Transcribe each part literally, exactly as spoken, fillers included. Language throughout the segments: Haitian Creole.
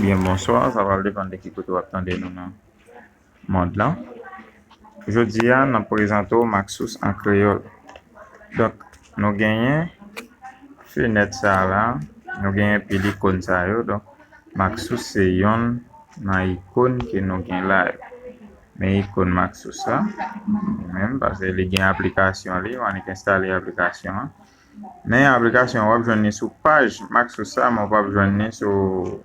Byen, bonswa, sa pral depann de ki kote w ap tande nou nan mond lan. Jodi a, n ap prezante w Maxus an kreyòl. Donk, nou genyen fenèt sa a la, nou genyen pil ikòn sa yo. Donk, Maxus se yonn nan ikòn ke nou gen la yo. Men ikòn Maxus la, menm, paske li gen aplikasyon li, w annik enstale aplikasyon an. Men aplikasyon an, w ap jwenn li sou paj Maxus sa, men w p ap jwenn li sou,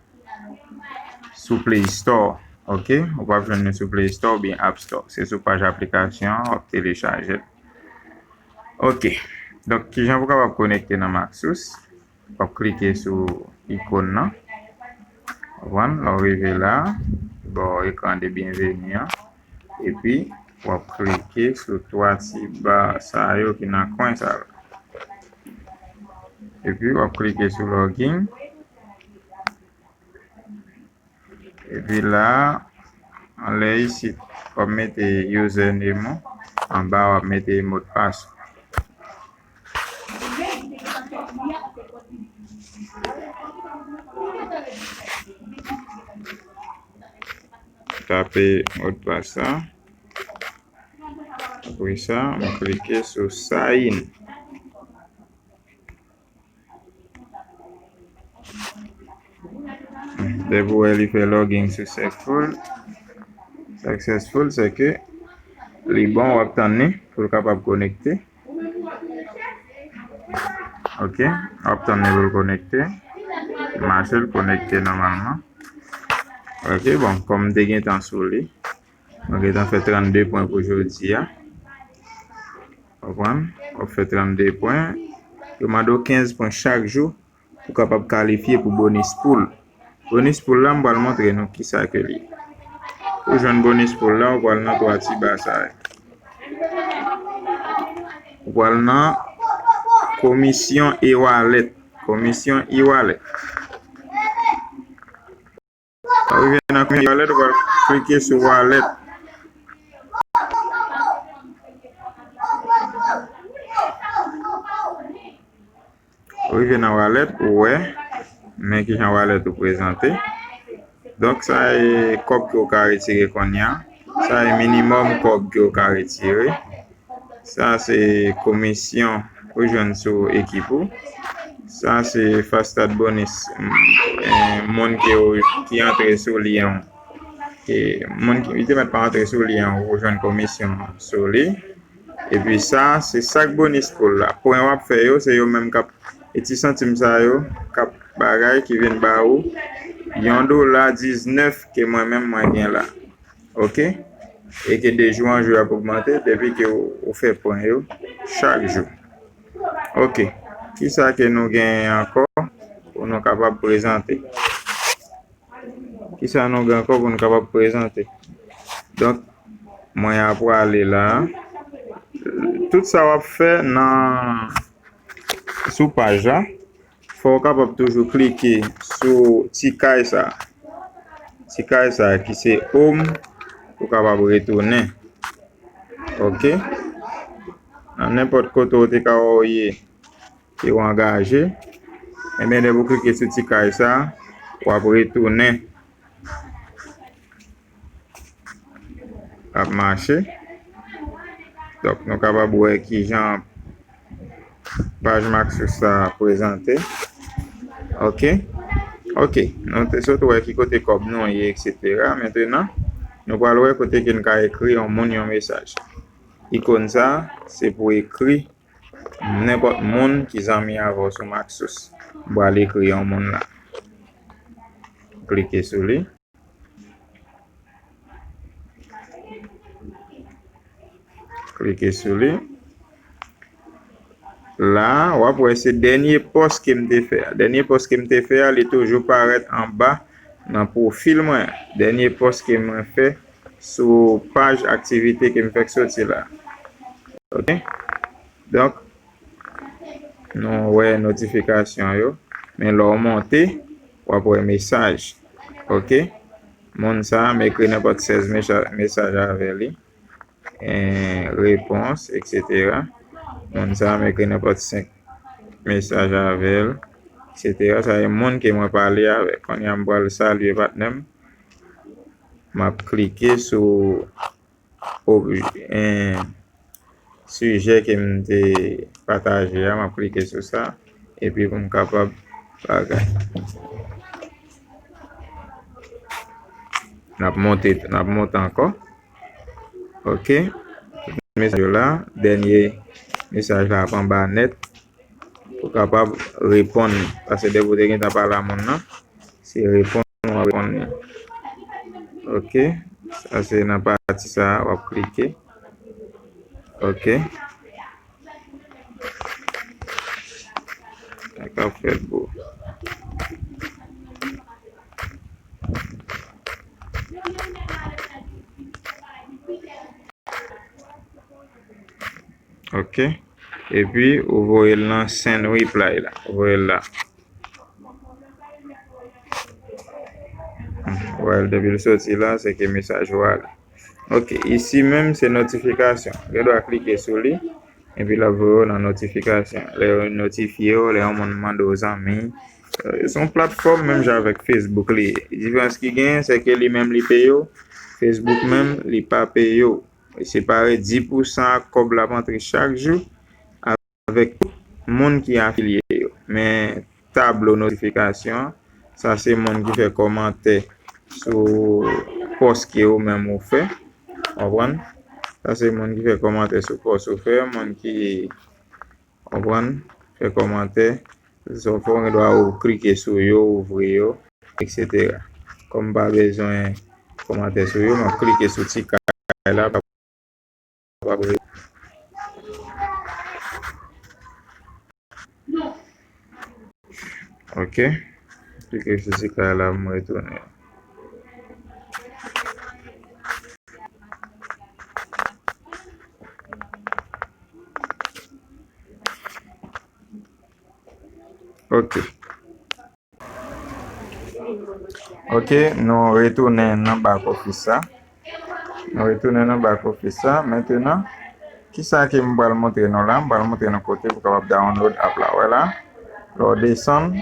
sou Play Store, oke? Ou p ap jwenn li sou Play Store oubyen App Store. Se sou paj aplikasyon an, w ap telechaje l. Oke. Donk, kijan pou w kapab konekte nan Maxus? W ap klike sou ikòn nan. Konprann? Lè w rive la, li ba w ekran de byenveni an. Epi, w ap klike sou twa ti ba sa yo ki nan kwen sa yo. Epi, w ap klike sou login. Epi la, anlè isit, w ap mete username ou. Anba, w ap mete modpas ou. Tape modpas la. Apre sa, mwen klike sou sign in. Depi w wè li fè login successful, successful, se ke li bon, w ap tann li pou l kapab konekte. Oke, w ap tann li pou l konekte. Mache, l konekte nòmalman. Oke, bon, kòm m te gentan sou li, mwen gentan fè trannde pwen pou jodi a. Konprann? W ap fè trannde pwen. Yo mande w kenz pwen chak jou pou w kapab kalifye pou bonis pool. Bonis pool la, m pral montre nou kisa ke li ye. Pou jwenn bonis pool la, ou pral nan twa ti ba sa yo. Ou pral nan komisyon e-wallet. Komisyon e-wallet. Ou rive nan komisyon e-wallet, ou pral klike sou wallet. Ou rive nan wallet, ou wè, men kijan wallet ou prezante. Donk, sa e kòb ke w ka retire kounye a. Sa e minimòm kòb ke w ka retire. Sa se komisyon ou jwenn sou ekip ou. Sa se Faststart Bonus, eh, moun ki, ki antre sou li an. Ke moun ki, li te mèt pa antre sou li an, ou jwenn komisyon sou li. Epi sa, se sak bonis pool la. Pwen w ap fè yo, se yo menm k ap, e ti santim sa yo, k ap bagay, ki vin ba ou yon dola diznèf ke mwen menm mwen gen la. Oke? E ke de jou an jou ap ogmante, depi ke ou, ou fè pwen yo chak jou. Oke. Kisa ke nou genyen ankò pou nou kapab prezante? Kisa nou gen ankò pou nou kapab prezante? Donk, mwen a prale la. Tout sa w ap fè nan, sou paj la, fò w kapab toujou klike sou ti kay sa. Ti kay sa ki se home, pou w kapab retounen. Oke? Nan nenpòt kote w te ka wè w ye, ke w angaje, ebyen, lè w klike sou ti kay sa, w ap retounen. Ap mache. Donk, nou kapab wè kijan paj Maxus sa prezante. Oke? Oke. Nou te sot wè ki kote kòb nou ye, etsetera. Mentenan, nou pral wè kote ke n ka ekri yon moun yon mesaj. Ikòn sa, se pou ekri nenpòt moun ki zanmi avè w sou Maxus. M pral ekri yon moun la. Klike sou li. Klike sou li. La, w ap wè se dènye pòs ke m te fè a. Dènye pòs ke m te fè a, li toujou parèt anba nan pwofil mwen. Dènye pòs ke mwen fè sou paj aktivite ke m fèk soti la. Oke? Donk, nou wè notifikasyon yo. Men lè w monte, w ap wè mesaj. Oke? Moun sa a, m ekri nenpòt sèz mecha-, mesaj avè li. En, repons, etsetera. Moun sa a, m ekri nenpòt senk mesaj avè l. etsetera. Sa e moun ke mwen pale avèk. Kounye a m pral salye patnè m. M ap klike sou ob- en, sijè ke m te pataje a, m ap klike sou sa, epi pou m kapab bagay. N ap monte, n ap monte ankò. Ok. Mesaj yo la, dènye mesaj la ap anba nèt. Pou kapab reponn, paske depi w te gentan pale a moun nan, se reponn w ap reponn li. Ok, sa se nan pati sa a, w ap klike. Ok. Sa k ap fèt, bro. Ok. Epi, ou voye l nan send reply la. Ou voye l la. Hmm, ou wè l depi l soti la, se ke mesaj ou ale. Ok, isi menm se notifikasyon. Gen dwa klike sou li, epi l ap voye w nan notifikasyon. Lè yo notifye w, lè yon moun mande w zanmi. Eh, se yon platfòm menm jan avèk Facebook li ye. Diferans ki genyen, se ke li menm li peye w. Facebook menm, li pa peye w. Li separe dis pousan ak kòb l ap antre chak jou avèk tout moun ki afilye yo. Men tablo notifikasyon an, sa se moun ki fè kòmantè sou pòs ke ou menm ou fè. Konprann? Sa se moun ki fè kòmantè sou pòs ou fè, moun ki, konprann, fè kòmantè. Sa w fè, w gen dwa ou klike sou yo, ouvri yo, etsetera. Kòm m pa bezwen kòmantè sou yo, m ap klike sou ti kay la. Ok. Klike sou ti kay la pou m retounen. Ok. Ok, nou retounen nan back office la. Nou retounen nan back office la. Mentenan, kisa ke m pral montre nou la? M pral montre nou kote pou kapab download app la. Wè la, lè w desann,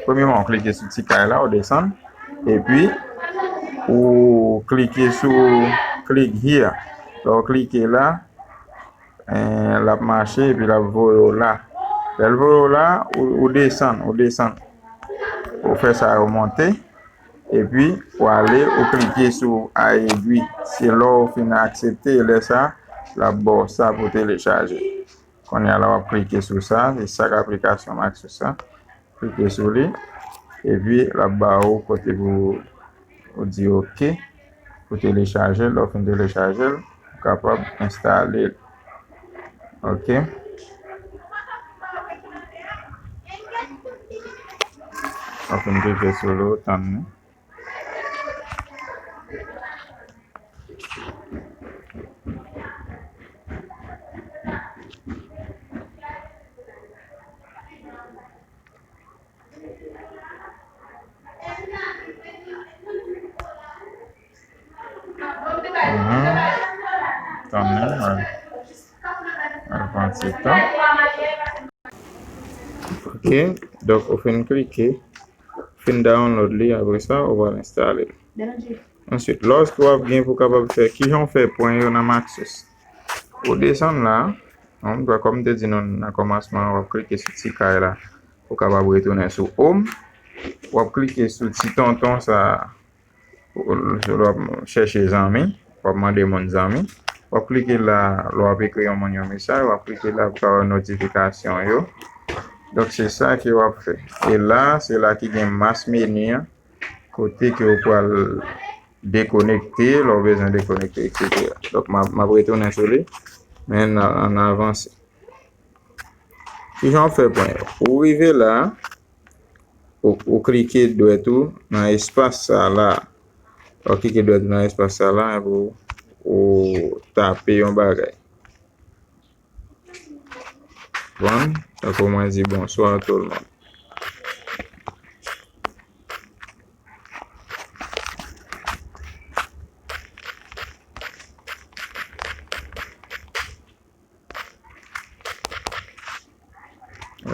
premyèman, w klike sou ti kay la, w desann. Epi, ou klike sou click here. Lè w klike la, eh, l ap mache epi l ap voye w la. Lè l voye w la, ou, ou desann, ou desann. Ou fè sa yo monte. Epi, ou ale, ou klike sou I agree. Se lè w fin aksepte, lè sa, l ap ba w sa pou telechaje. Kounye a la, w ap klike sou sa, se chak aplikasyon Maxus sa. Klike sou li, epi l ap ba ou kote pou ou di ok, pou telechaje l. Lè w fin telechaje l, ou kapab enstale l. Ok. Lè w fin klike sou li, ou tann li. Mhm. Tann li, al, al pran ti tan. Ok, donk ou fin klike, fin download li, apre sa, ou pral enstale l. Answit, lòske w ap gen pou kapab fè, kijan w fè pwen yo nan Maxus? Ou desann la, non, kòm m te di nou nan kòmansman, w ap klike sou ti kay la, ou kapab retounen sou Home. W ap klike sou ti tonton sa, w ap chèche zanmi, w ap mande moun zanmi. W ap klike la, lè w ap ekri yon moun yon mesaj, w ap klike la pou ka wè notifikasyon yo. Donk, se sa ke w ap fè. E la, se la ki gen mas meni an, kote ke w pral dekonekte, lè w bezwen dekonekte, etsetera. Donk, m ap, m ap retounen sou li, men n a, ann avanse. Kijan w fè pwen yo? Ou rive la, ou, ou klike dwèt ou nan espas sa la. Lè w klike dwèt ou nan espas sa la, epi ou, ou tape yon bagay. Bon, tankou mwen di bonswa tout moun.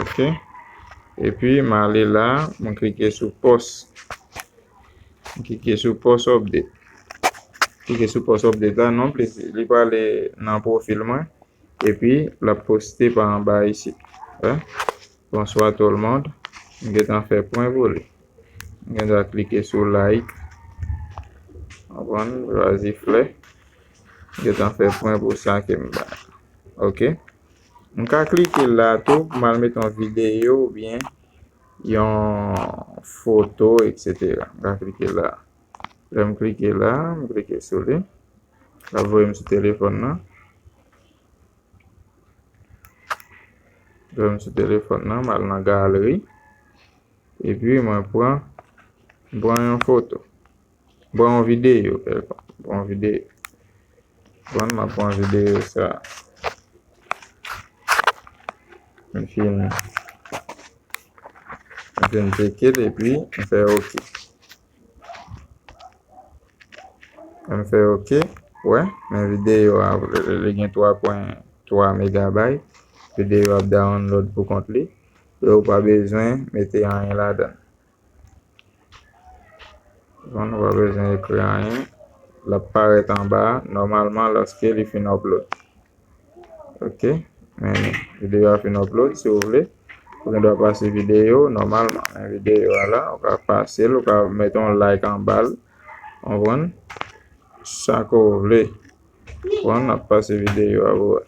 Ok. Epi m ale la, m klike sou post. M klike sou post update. Klike sou post update la, non plis, li prale nan pwofil mwen. Epi l ap poste pa anba isit. Wè? Bonsoir tout le monde. M gentan fè pwen pou li. M gentan klike sou like. Konprann? Chwazi flè. M gentan fè pwen pou sa ke m bay. Ok. M ka klike la tou pou m al mete yon videyo oubyen yon foto, etsetera. M ka klike la. Lè m klike la, m klike sou li. L ap voye m sou telefòn nan. Voye m sou telefòn nan, m al nan galri. Epi mwen pran, m pran yon foto. M pran yon videyo, pèlkont. M pran yon videyo. Bon, m ap pran videyo sa. M fin, m fin tcheke l epi m fè ok. M fè ok. Wè, men videyo a, li gen twa pwen twa megabay. Videyo ap download pou kont li. E ou pa bezwen mete anyen ladan l. Bon, ou pa bezwen ekri anyen. L ap parèt anba a, nòmalman, lòske li fin upload. Ok, men videyo a fin upload, si w vle, ou gen dwa pase videyo nòmalman. Men videyo a la, ou ka pase l, ou ka mete yon like anba l. Konprann? Sa ke w vle. Bon, n ap pase videyo a pou wè.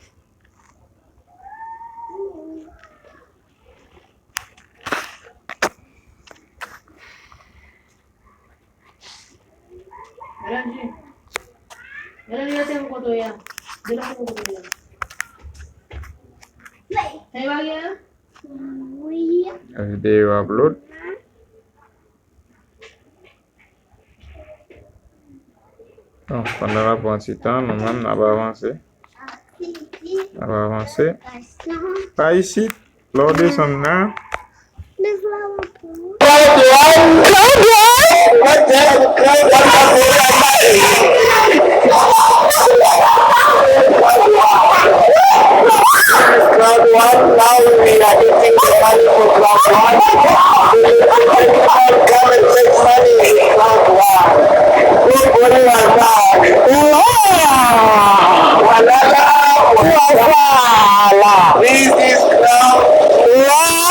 Mélanie, Mélanie, rete pou kote w ye a. Devan pou kote w ye a. Sa e baryè a? Wi. Videyo upload. Bon, pandan l ap pran ti tan, nou menm n ap avanse. N ap avanse. Pa isit, lè w desann la. Round one, now we are getting the money for round one. So the people come and take money in round one. Good morning, Alpha. Wow! Another hour. This is round one.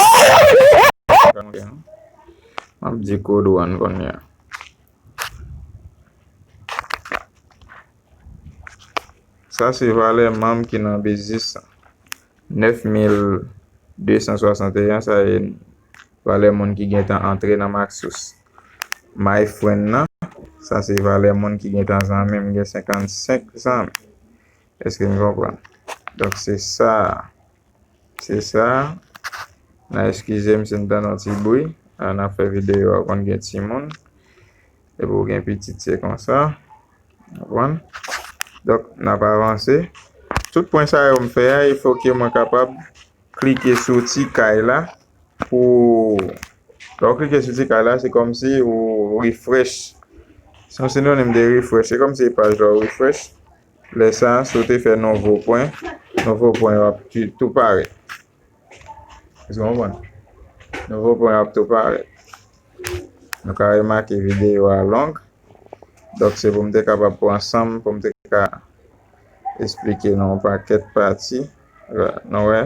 M ap di code one kounye a. Sa se valè manm ki nan biznis lan. Nèf mil de san swasanteyen, sa e valè moun ki gentan antre nan Maxus. My friend nan, sa se valè moun ki gentan zanmi m, gen senkannsenk zanmi. Èske n konprann? Donk, se sa. Se sa. N a eskize m si n tande yon ti bri. Lè n ap fè videyo a, konn gen timoun. Depi w gen pitit, se konsa. Konprann? Donk, n ap avanse. Tout pwen sa yo m fè a, il faut que mwen kapab klike sou ti kay la pou, lè w klike sou ti kay la, se kòmsi ou refresh. Se yon sinonim de refresh. Se kòmsi e paj la w refresh. Lè sa, si w te fè nouvo pwen, nouvo pwen yo ap tou, tou parèt. Èske w konprann? Nouvo pwen yo ap tou parèt. Nou ka remake videyo a long. Donk, se pou m te kapab pran san m, pou m te ka esplike nou yon pakèt pati. Vwala, nou wè,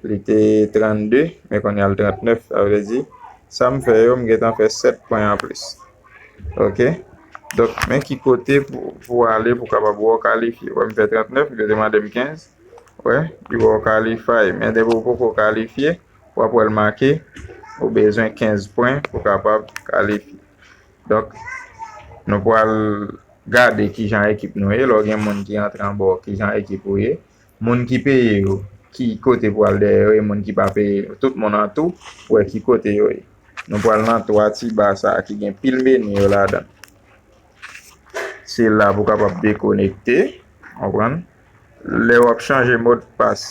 li te trannde, men kounye a l trannèf, sa vle di, sa m fè yo, m gentan fè sèt pwen anplis. Ok? Donk, men ki kote pou, pou w ale pou w kapab wè w kalifye. Wè, m fè trannèf, yo te mande m kenz. Wè, li wè w kalifye. Men depi w poko kalifye, w ap wè l make, ou bezwen kenz pwen pou w kapab kalifye. Donk, nou pral gade kijan ekip nou ye. Lè w gen moun ki antre anba w, kijan ekip ou ye. Moun ki peye yo, ki kote pou al dèyè yo, e moun ki pa peye yo. Tout moun an tou, wè ki kote yo ye. Nou pral nan twa ti ba sa a ki gen pil meni yo ladan l. Se la pou w kapab dekonekte, konprann? Lè w ap chanje modpas,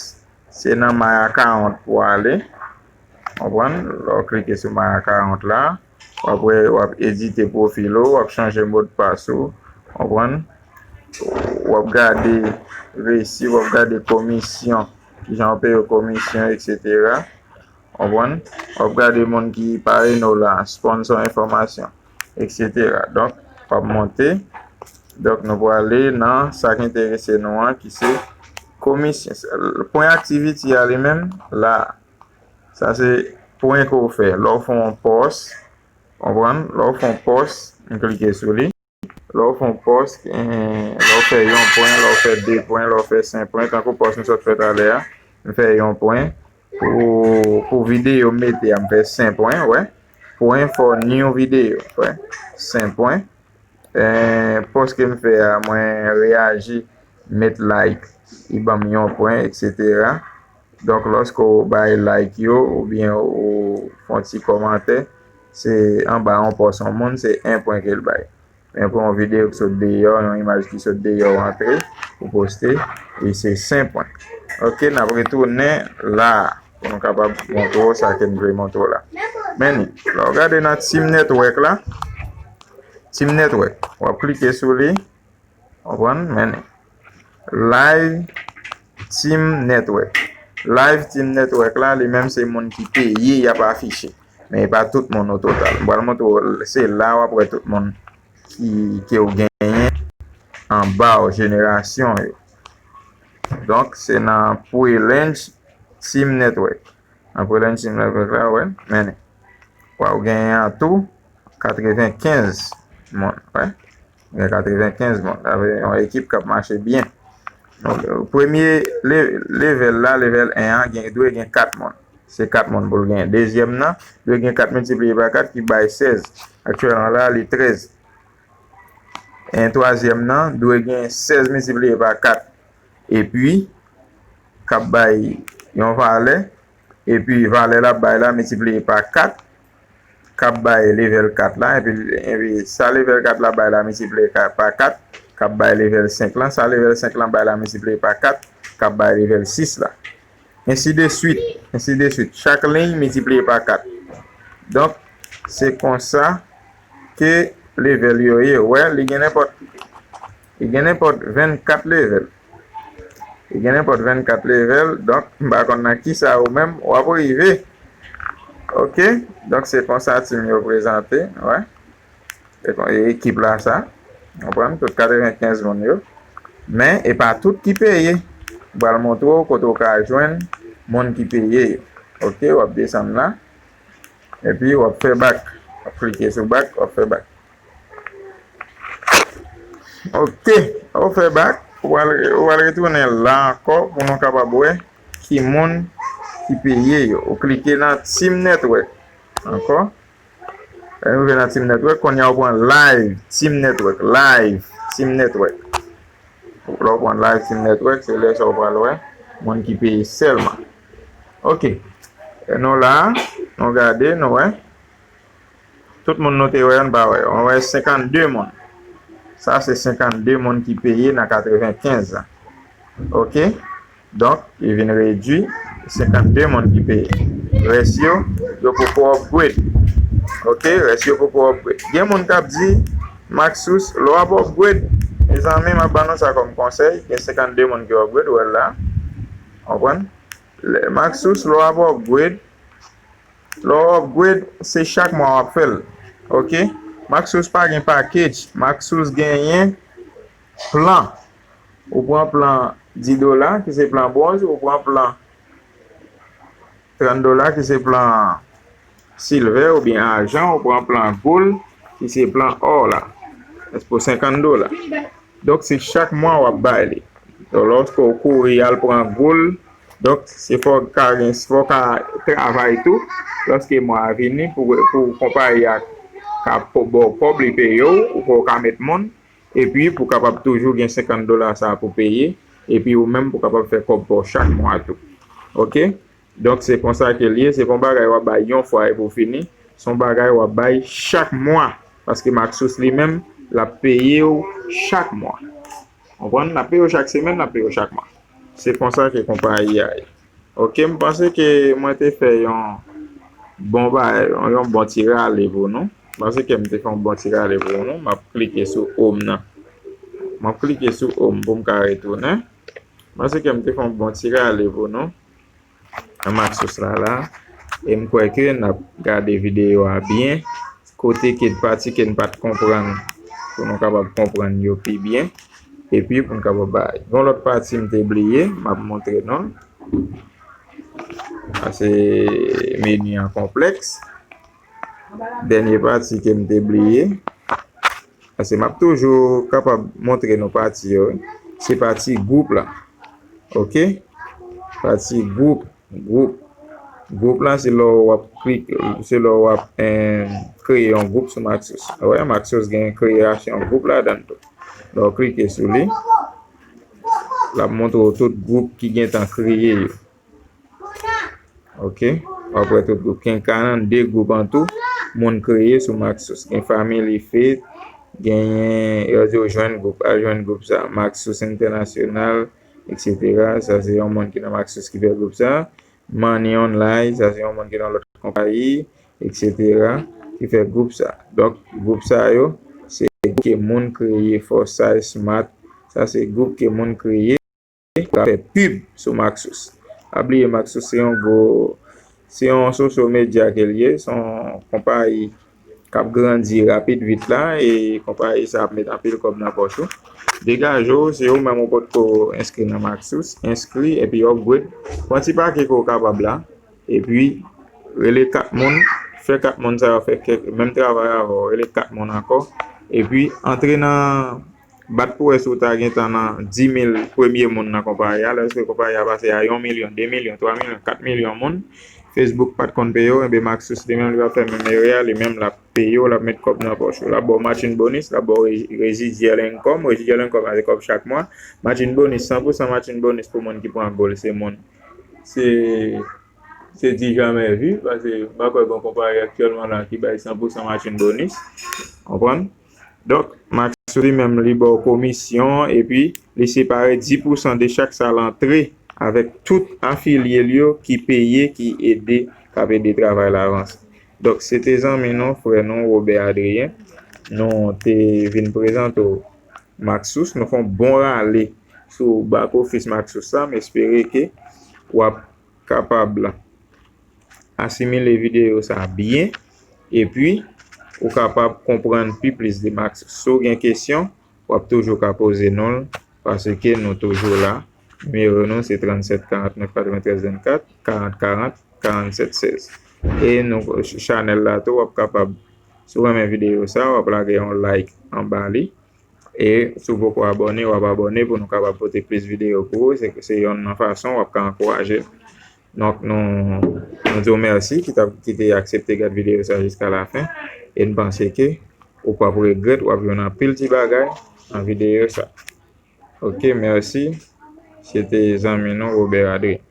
se nan My Account pou w ale, konprann? Lè w klike sou My Account la, w ap wè, w ap edite pwofil ou, w ap chanje modpas ou, konprann? W ap gade resi, w ap gade komisyon, kijan yo peye w komisyon, etsetera. Konprann? W ap gade moun ki pareyne w la, sponsor enfòmasyon, et cetera. Donk, w ap monte. Donk, nou prale nan sa k enterese nou an, ki se komisyon. Pwen Activity a li menm, la. Sa se pwen ke w fè. Lè w fè yon pòs, konprann? Lè w fè yon pòs, m klike sou li. Lè w fè yon pòs, eh, lè w fè yon pwen, lè w fè de pwen, lè w fè senk pwen, tankou pòs m sot fè talè a, m fè yon pwen. Pou, pou videyo m mete a, m fè senk pwen, wè. Pwen for new video, wè. Senk pwen. Eh, pòs ke m fè a, mwen reyaji, met like, li ban m yon pwen, et cetera. Donk, lòske w bay like yo, oubyen ou fè yon ti kòmantè, se anba yon pòs yon moun, se en pwen ke l bay. Men pou yon videyo ki sot deyò, yon imaj ki sot deyò, w antre, ou poste, e se senk pwen. Ok, n ap retounen la a, pou nou kapab montre w sa ke m vle montre w la. Men ni, lè w gade nan Team Network la, Team Network, w ap klike sou li, konprann? Men ni. Live Team Network. Live Team Network la, li menm se moun ki peye y ap afiche. Men e pa tout moun o total. M pral montre w, se la w ap wè tout moun ki, ke w genyen anba w, jenerasyon yo. Donk, se nan Pre-Launch Team Network. Nan Pre-Launch Team Network la, wè, men w ap genyen an tou katrevenkenz moun, wè. Gen katrevenkenz moun. Sa vle yon ekip k ap mache byen. Donk, premye le-, level la, level en an, gen, dwe gen kat moun. Se kat moun pou l genyen. Dezyèm nan, dwe gen kat miltipliye pa kat ki bay sèz. Aktyèlman la, li trèz. En twazyèm nan, dwe gen sèz miltipliye pa kat. Epi, k ap bay yon valè. Epi, valè l ap bay la miltipliye pa kat. K ap bay level kat la, epi, epi sa level kat la bay la miltipliye ka-, pa kat, k ap bay level senk lan, sa level senk lan bay la miltipliye pa kat, k ap bay level sis la. Ensi de swit, ensi de swit. Chak liy miltipliye pa kat. Donk, se konsa ke level yo ye. Wè, li gen nenpòt, li gen nenpòt vennkat level. Li gen nenpòt vennkat level, donk, m pa konn nan kisa ou menm w ap rive. Ok, donk se konsa team yo prezante, wè. Se kon-, e ekip la sa, konprann, tout katrevenkenz moun yo. Men, e pa tout ki peye. M pral montre w kote w ka jwenn moun ki peye yo. Ok, w ap desann la. Epi, w ap fè back. W ap klike sou back, w ap fè back. Ok, ou fè back, ou al, ou al retounen la ankò pou nou kapab wè ki moun ki peye yo. Ou klike nan Team Network ankò. Lè nou rive nan Team Network, kounye a ou pran Live Team Network, Live Team Network. Lè ou pran Live Team Network, se lè sa ou pral wè moun ki peye sèlman. Ok. Nou la, nou gade, nou wè. Tout moun nou te wè, nou pa wè. Nou wè senkannde moun. Sa se senkannde moun ki peye nan katrevenkenz la. Ok? Donk, li vin redui, senkannde moun ki peye. Rès yo, yo poko upgrade. Ok? Rès yo poko upgrade. Gen moun k ap di, Maxus, lè w ap upgrade, mezanmi, m ap ban nou sa kòm konsèy, gen senkannde moun ki upgrade, ou wè l la. Konprann? Lè, Maxus, lè w ap upgrade, Lè w upgrade, se chak mwa w ap fè l. Ok? Maxus pa gen package. Maxus genyen plan. Ou pran plan dis dola, ki se plan bwonz, ou pran plan trant dola, ki se plan silvè oubyen ajan, ou pran plan gold, ki se plan or la. Pou senkant dola. Donk, se chak mwa w ap bay li. Donk, lòske w kouri al pran gold, donk, se fò w ka gen, fò w ka travay tou. Lòske mwa a vini, pou, pou konpayi a ka po-, ba w kòb, li peye w, ou fò w ka met moun. Epi, pou kapab toujou gen senkant dola sa a pou peye. Epi, ou menm pou kapab fè kòb pa w chak mwa tou. Ok? Donk, se konsa ke l ye. Se pa yon bagay w ap bay yon fwa epi w fini. Se yon bagay w ap bay chak mwa. Paske Maxus li menm, l ap peye w chak mwa. Konprann? L ap peye w chak semèn, l ap peye w chak mwa. Se konsa ke konpayi a ye. Ok, m panse ke mwen te fè yon bon bagay, yon, yon bon ti rale pou nou. M panse ke m te fè yon bon ti rale pou nou. M ap klike sou home nan. M ap klike sou home pou m ka retounen. M panse ke m te fè yon bon ti rale pou nou. Nan Maxus la, la. E m kwè ke n ap gade videyo a byen, kote ke pati ke n pa t konprann, pou nou kapab konprann yo pi byen, epi pou n kapab bay. Gen yon lòt pati m te bliye, m ap montre nou l. Sa se meni an konplèks. Dènye pati ke m te bliye. Paske m ap toujou kapab montre nou pati yo, wi. Se pati gwoup la. Oke? Pati gwoup, gwoup. Gwoup la, se lè w ap klik, se lè w ap, eh, kreye yon gwoup sou Maxus. Ou wè, Maxus gen kreyasyon gwoup ladan l tou. Lè w klike sou li, l ap montre w tout gwoup ki gentan kreye yo. Oke? W ap wè tout gwoup. Gen karannde gwoup an tou, moun kreye sou Maxus. Gen Family Faith, genyen, yo di w jwenn gwoup, al jwenn gwoup sa, Maxus International, et cetera. Sa se yon moun ki nan Maxus ki fè gwoup sa. Money Online, sa se yon moun ki nan lòt konpayi, et cetera, ki fè gwoup sa. Donk, gwoup sa yo, se gwoup ke moun kreye, Foresight, Smart, sa se gwoup ke moun kreye, pou fè pib sou Maxus. Pa bliye Maxus se yon gwo, se yon social media ke l ye, se yon konpayi k ap grandi rapid vit la, e konpayi sa ap met anpil kòb nan pòch ou. Degaje w, se ou menm ou potko enskri nan Maxus, enskri epi upgrade. Pran ti pake ke w kapab la, epi rele kat moun, fè kat moun sa yo fè kèk, menm travay avè w, rele kat moun ankò, epi antre nan bat pou wè si w ta gentan nan di mil premye moun nan konpayi a. Lèske konpayi a pase a yon milyon, de milyon, twa milyon, kat milyon moun, Facebook pa t konn peye w, enben Maxus li menm li pa fè menm erè a, li menm l ap peye w, l ap met kòb nan pòch ou. L ap ba w matching bonus, l ap ba w re-, residual income, residual income a se kòb chak mwa. Matching bonus, san pou san matching bonus pou moun ki pran goal, se moun, se, se du jamais vu, paske m pa kwè gen yon konpayi aktyèlman la ki bay san pou san matching bonus. Konprann? Donk, Maxus li menm, li ba w komisyon, epi li separe dis pou san de chak sa l antre avèk tout afilye l yo ki peye, ki ede, k ap ede travay la avanse. Donk, se te zanmi nou, frè nou, Robert Adrien. Nou te vin prezante w Maxus. Nou fè yon bon rale sou back office Maxus la. M espere ke w ap kapab asimile videyo sa byen, epi ou kapab konprann pi plis de Maxus. Si w gen kesyon, w ap toujou ka poze nou l, paske nou toujou la. Nimewo nou se trannsèt karantnèf katreventrèz vennkat, karant karant, karannsèt sèz. E nou, chanèl la tou, w ap kapab, si w renmen videyo sa, w ap lage yon like anba li. E si w poko abòne, w ap abòne pou nou kapab pote plis videyo pou ou. Se, se yonn nan fason w ap ka ankouraje. Donk, nou, nou di w mèsi ki t ap, ki te aksepte gad videyo sa jiska lafen. E n panse ke ou p ap regrèt, w ap jwenn anpil ti bagay nan videyo sa. Oke, mèsi. Se te zanmi nou, Robert Adrien.